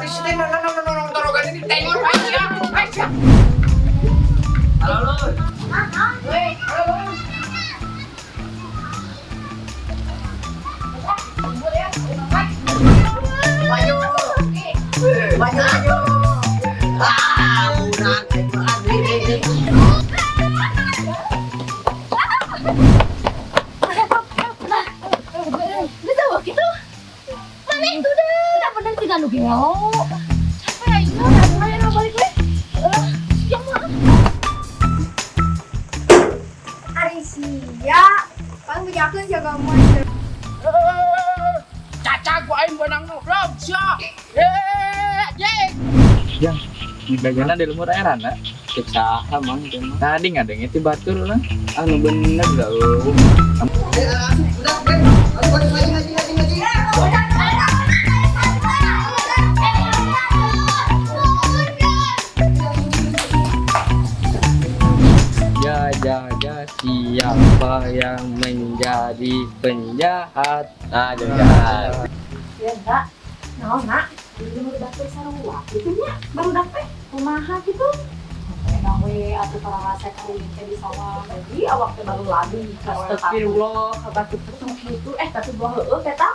Ari si teh nong torogan ini tengor aja. Aja. Halo, Lur. Weh, halo. Maju. Maju, maju. Ah, budak aing mah deui. Bisa bawa gitu? Mana itu dah? Udah bener sih nu gelo. Capek aing mah, ayo balik we. Siang mah. Ari sia, paling bejakeun sia kamu. Caca gua aing beunang ngobrol sia. Eh, anjing. Jang, dagangna di lemur erana. Cek saha mang teh mah. Tadi ngadenge ti batur lah. Anu bener gak. Ya, ya, ya, siapa yang menjadi penjahat? Nah, jahat. Ya enggak. Naon nak? Di lembur batur sarua gitu nya. Baru teh kumaha gitu? Enak we atuh pararasa karunya teh di sawah. Jadi awak teh baru lagi. Astagfirullah, kabatu petung gitu. Eh, tapi buah heueuh eta.